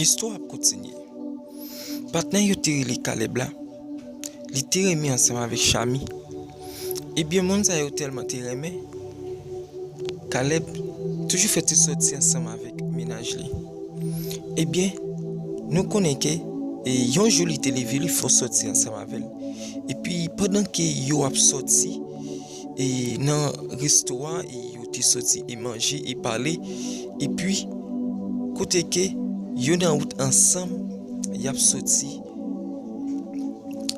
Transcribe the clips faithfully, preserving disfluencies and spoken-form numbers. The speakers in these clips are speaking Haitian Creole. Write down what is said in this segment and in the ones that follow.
Istwa ap kontinye. Patnè yo te rele Kalèb la, li te renmen ansanm avèk Chami. Ebyen, moun sa yo tèlman te renmen Kalèb, toujou fè ti sòti ansanm avèk mennaj li. Ebyen, nou konnen ke, e, yon jou li te leve, li fè yon sòti ansanm avè l. Epi, pandan ke yo ap sòti, e, nan resto a, e, yo te sòti e manje e pale. Epi, kote ke yo nan wout ansanm, y ap sòti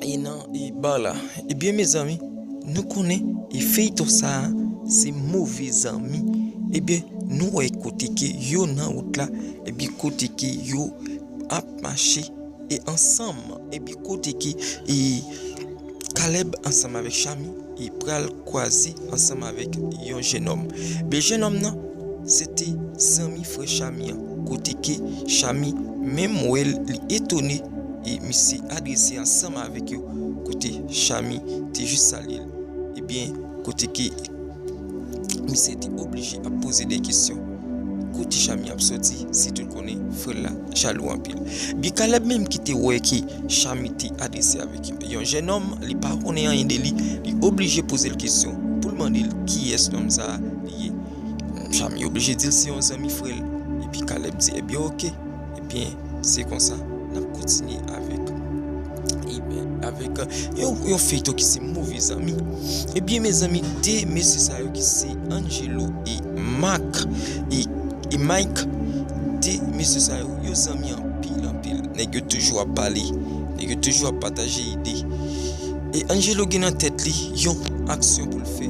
e nan e bar la. Ebyen, mezanmi, nou konnen e feyton sa a, se move zanmi. Ebyen, nou wè kote ke yo nan wout la, epi kote ke yo ap mache e ansanm, epi kote ke e Kalèb ansanm avèk Chami e pral kwaze ansanm avèk yon jennonm. Men jennonm nan, se te zanmi frè Chami an, kote ke Chami menm wè l, li etone, e misye adrese ansanm avèk yo, kote Chami te jis salye l. Ebyen, kote ke misye te oblije ap poze de kesyon. Kote Chami ap sòti, sitou l konnen frè l la jalou anpil. Ebyen, Kalèb menm ki te wè ke Chami te adrese avèk yon jennonm, li pa konnen anyen de li, li oblije poze l kesyon pou l mande l kiyès nonm sa a li ye. Chami oblije di l se yon zanmi frè l. Epi Kalèb di, ebyen, oke. Ebyen, se konsa, n ap kontinye avèk, ebyen, avèk, euh, yon, yon feyton ki se move zanmi. Ebyen, mezanmi, de mesye sa yo ki se Angelo e Mark, e, e Mike, de mesye sa yo, yo zanmi anpil, anpil. Nèg yo toujou ap pale, nèg yo toujou ap pataje ide. E Angelo gen nan tèt li yon aksyon pou l fè.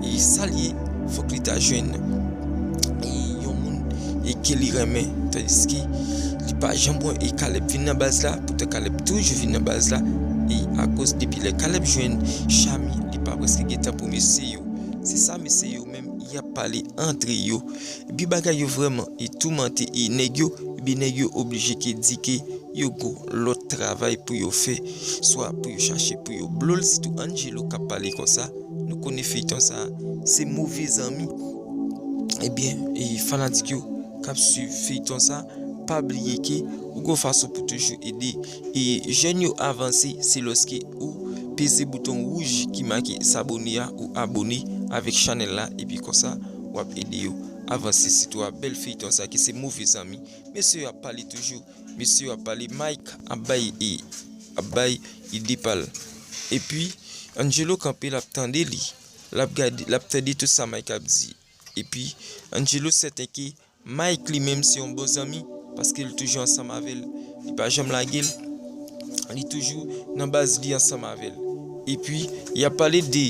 E sa l ye, fòk li ta jwenn, e, yon moun, e, ke li renmen, tandiske li pa janm wè, e, Kalèb vin nan baz la, poutan Kalèb toujou vin nan baz la. E akoz depi lè Kalèb jwenn Chami, li pa prèske gen tan pou mesye yo. Se sa mesye yo menm y ap pale antre yo. Epi bagay yo vrèman e toumante e nèg yo, epi nèg yo oblije ke di ke yo gon lòt travay pou yo fè, swa pou yo chache pou yo blo l, sitou Angelo k ap pale konsa. Nou konnen feyton sa, se move zanmi. Ebyen, e fanatik yo k ap swiv feyton sa, pa bliye ke ou gon fason pou toujou ede e jèn yo avanse, se lòske ou peze bouton wouj ki make sabone a, ou abone avèk chanèl la, epi konsa w ap ede yo avanse. Sitou a bèl feyton sa ki se move zanmi. Mesye yo ap pale toujou. Mesye yo ap pale, Mike ap bay e ap bay ide pa l. Epi Angelo kanpe, l ap tande li. L ap gade, l ap tande tout sa Mike ap di. Epi Angelo sèten ke Mike li menm se yon bon zanmi, paske l toujou ansanm avè l. Li pa janm lage l. Li toujou nan baz li ansanm avè l. Epi y ap pale de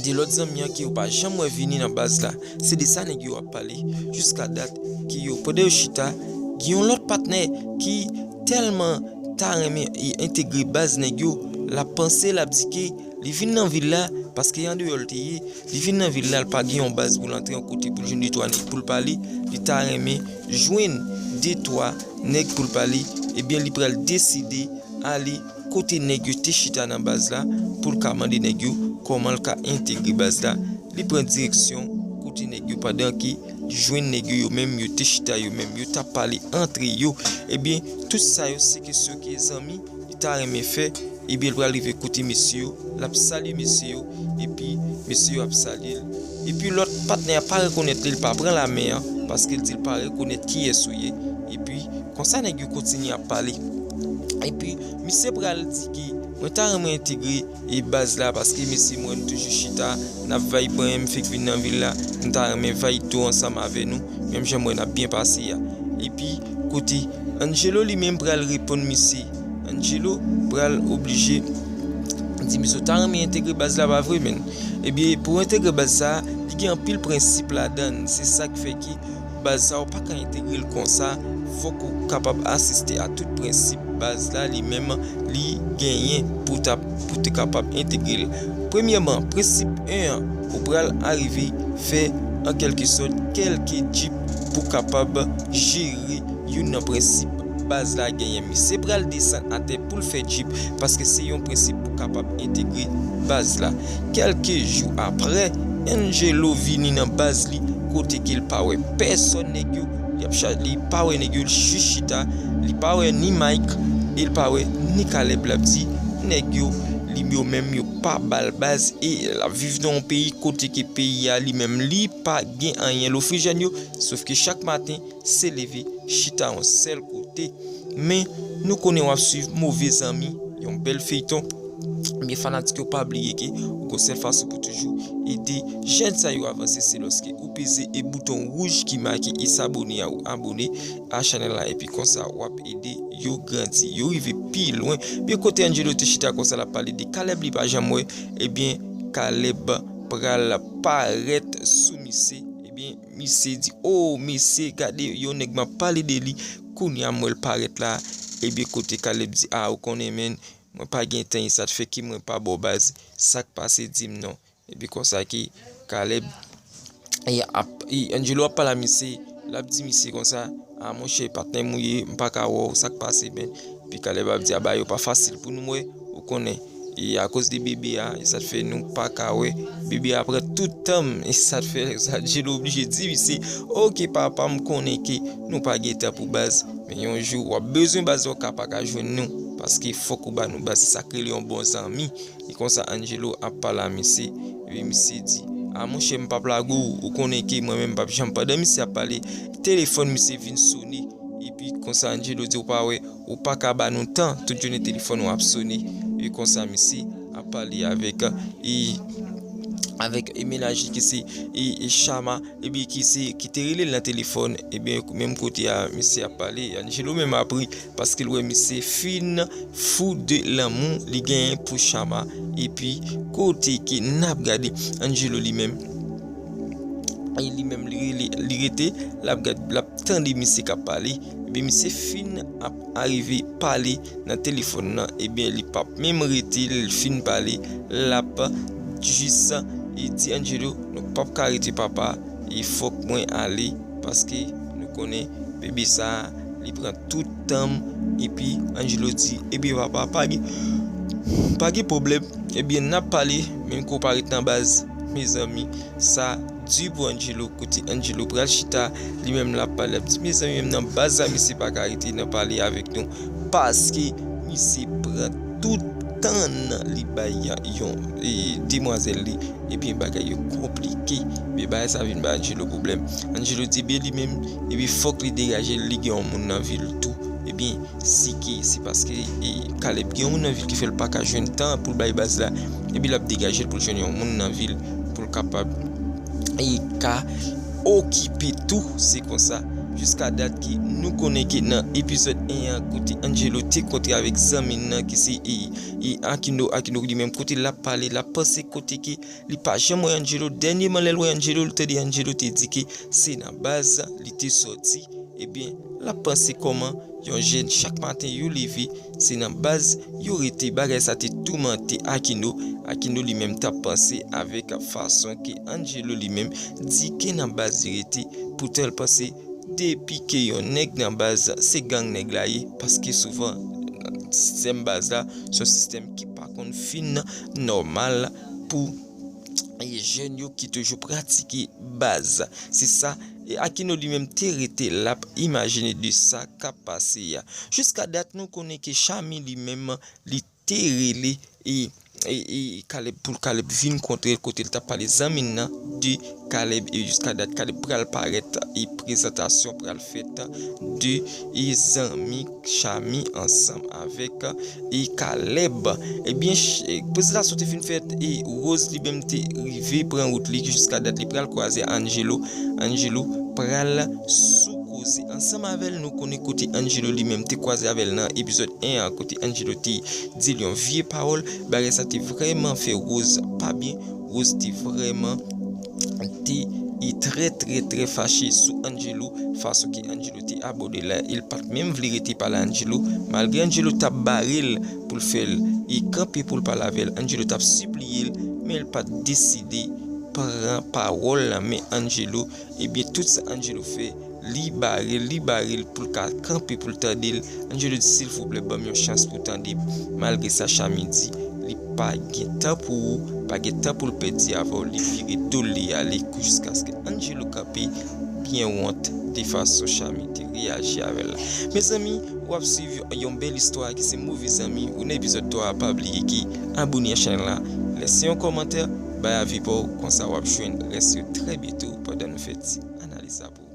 de lòt zanmi an ke yo pa janm wè vini nan baz la. Se de sa nèg yo ap pale jiska dat ke yo, pandan yo chita, gen yon lòt patnè ki tèlman ta renmen e entegre baz nèg yo, l ap panse, l ap di ke li vin nan vil la, paske andeyò l te ye, li vin nan vil la, l pa gen yon baz pou l antre yon kote pou l jwenn de twa nèg pou l pale, li ta renmen jwenn de twa nèg pou l pale, ebyen li pral deside ale kote nèg yo te chita nan baz la pou l ka mande nèg yo kòman l ka entegre baz la. Li pran direksyon kote nèg yo pandan ke li jwenn nèg yo, yo menm yo te chita, yo menm yo t ap pale antre yo. Ebyen, tout sa yo se kesyon ke zanmi li ta renmen fè. Ebyen, l pral rive kote mesye yo, l ap salye mesye yo, epi mesye yo ap salye l. Epi lòt patnè a pa rekonèt li, l pa pran lamen an, paske l di l pa rekonèt kiyès ou ye. Epi, konsa nèg yo kontinye ap pale. Epi, misye pral di ke mwen ta renmen entegre e baz la, paske mesye m wè nou toujou chita, n ap vayban, m fèk vin nan vil la, m ta renmen vayb tou ansanm avè nou, menm jan m wè n ap byen pase a. Epi, kote Angelo li menm pral reponn misye. Angelo pral oblije di misye, w ta renmen entegre baz la, pa vre, menn? Ebyen, pou entegre baz sa, li gen anpil prensip ladan l. Se sa k fè ke baz sa, ou pa ka entegre l konsa. Fòk ou kapab asiste a tout prensip baz la li menm li genyen pou ta, pou te kapab entegre l. Premyèman, prensip en an, ou pral arive fè, an kèlke sòt, kèlke djip pou kapab jere youn nan prensip baz la genyen. Misye pral desann atè pou l fè djip, paske se yon prensip pou kapab entegre baz la. Kèlke jou apre, Angelo vini nan baz li, kote ke l pa wè pèsòn nèg yo, Li ap cha-, li pa wè nèg yo, li jis chita, li pa wè ni Mike, e li pa wè ni Caleb. L ap di nèg yo, li, yo menm, yo pa ba l baz, e l ap viv nan yon peyi kote ke peyi a, li menm, li pa gen anyen l ofri jèn yo, sof ke chak maten, se leve, chita yon sèl kote. Men, nou konnen w ap swiv Move Zanmi, yon bèl feyton. Men fanatik yo, pa bliye ke ou gon sèl fason pou toujou ede jèn sa yo avanse, se lòske ou peze e bouton wouj ki make e sabone a, ou abone a chanèl la, epi konsa w ap ede yo grandi, yo rive pi lwen. Men kote Angelo te chita konsa, l ap pale de Caleb, li pa janm wè, ebyen, Caleb pral parèt sou misye. Ebyen, misye di, "O, mesye, gade yon nèg m ap pale de li, kounye a m wè l parèt la." Ebyen, kote Caleb di, "A, ou konnen, menn, mwen pa gen tan, e sa t fè ke mwen pa ba w baz. Sa k pase, di m non." Epi konsa ke Caleb, e ap, e Angelo ap pale a misye, l ap di misye konsa, "A, monchè, patnè m ou ye, m pa ka wè w, sa k pase, menn?" Epi Caleb ap di, "A, bagay yo pa fasil pou nou wè, ou konnen. E akoz de bebe a, e sa t fè nou pa ka wè bebe a pran tout tan m, e sa t fè Angelo oblije di misye, 'Oke, papa, m konnen ke nou pa gen tan pou baz, men yon jou w ap bezwen baz la, w ka pa ka jwenn nou, paske fòk ou ba nou baz.'" Se sa k rele yon bon zanmi. E konsa Angelo ap pale a misye, epi misye di, "A, monchè, m p ap lage w, ou konnen ke mwen menm m p ap janm." Pandan misye ap pale, telefòn misye vin sone, epi konsa Angelo di, "Ou pa wè, ou pa ka ba nou tan, tout jounen telefòn ou ap sone." E konsa misye ap pale avèk, e, avèk, e, mennaj li ki se, e, e, Chama, ebyen ki se, ki te rele l nan telefòn, ebyen menm kote a misye ap pale, Angelo menm ap ri, paske l wè misye fin fou de lanmou li genyen pou Chama. Epi kote ke n ap gade Angelo li menm, e li menm li rele, li rete, l ap gad, l ap tande misye k ap pale. Ebyen misye fin ap arive pale nan telefòn nan, ebyen li p ap menm rete, l fin pale, l ap jis, e, di Angelo, "Nou p ap ka rete, papa, e fòk mwen ale, paske nou konnen bebe sa a, li pran tout tan m." Epi Angelo di, "Ebyen, papa, pa gen, pa gen pwoblèm. Ebyen, n ap pale, menm ke w pa ret nan baz." Mezanmi, sa di pou Angelo, kote Angelo pral chita, li menm l ap pale, l ap di, "Mezanmi, menm nan baz la, misye pa ka rete nan pale avèk nou, paske misye pran tout tan li bay yon, e, demwazèl li, ebyen, bagay yo konplike." Men bagay sa vin bay Angelo pwoblèm. Angelo di, ebyen, li menm, ebyen, fòk li degaje l, li gen yon moun nan vil tou. Ebyen, si ke se paske, e, Caleb gen yon moun nan vil ki fè l pa ka jwenn tan pou l bay baz la, ebyen, l ap degaje l pou l jwenn yon moun nan vil pou l kapab, e, ka okipe tou. Se konsa, jiska dat ke nou konnen ke nan epizòd en an, kote Angelo te kontre avèk zanmi l nan ki se, e, e, Aquino, Aquino li menm, kote l ap pale, l ap panse, kote ke li pa janm wè Angelo. Dènyèman, lè l wè Angelo, l tande Angelo te di ke se nan baz li te sòti. Ebyen, l ap panse kòman yon jèn, chak maten yo leve, se nan baz yo rete. Bagay sa te toumante Aquino. Aquino li menm t ap panse avèk fason ke Angelo li menm di ke nan baz li rete. Poutan l panse depi ke yon nèg nan baz, se gang nèg la ye, paske souvan sistèm baz la se yon sistèm ki pa konn fin nòmal pou, e, jèn yo ki toujou pratike baz. Se sa, e, Aquino li menm te rete, l ap imajine de sa k ap pase a. Jiska dat, nou konnen ke Chami li menm, li te rele, e, e, e Caleb, pou Caleb vin kontre l, kote l t ap pale zanmi l nan de Caleb, e jiska dat Caleb pral parèt, e prezantasyon pral fèt de, e zanmi Chami ansanm avèk, e Caleb. Ebyen, ch-, e, prezantasyon te fin fèt, e Rose li menm te rive pran wout li, jiska dat li pral kwaze Angelo. Angelo pral sou koze ansanm avè l. Nou konnen kote Angelo li menm te kwaze avè l nan epizòd en an, kote Angelo te di l yon vye pawòl. Bagay sa te vrèman fè Rose pa byen. Rose te vrèman te, e, trè, trè, trè fache sou Angelo, fason ke Angelo te abòde l la, e l pa t menm vle rete pale a Angelo, malgre Angelo t ap bare l pou l fè l, e, kanpe pou l pale avè l, Angelo t ap sipliye l, men l pa t deside pran pawòl nan men Angelo. Ebyen, tout sa Angelo fè, li bare l, li bare l pou l ka kanpe, pou l tande l. Angelo di, "Silvouplè, ban m yon chans pou tande m." Malgre sa, Chami di, li pa gen tan pou ou, pa gen tan pou l pèdi avè w, li vire do l, li ale, jiskaske Angelo kanpe, byen wont, Tifa Sochami te reyaji avè l. Mezanmi, w ap swiv yon bèl istwa ki se Move Zanmi, ou nan epizòd twa a, pa bliye ki abone a chanèl la, lèse yon kòmantè, bay avi pa w, konsa w ap jwenn rès yo trè byento pandan nou fè ti analiz sa pou ou.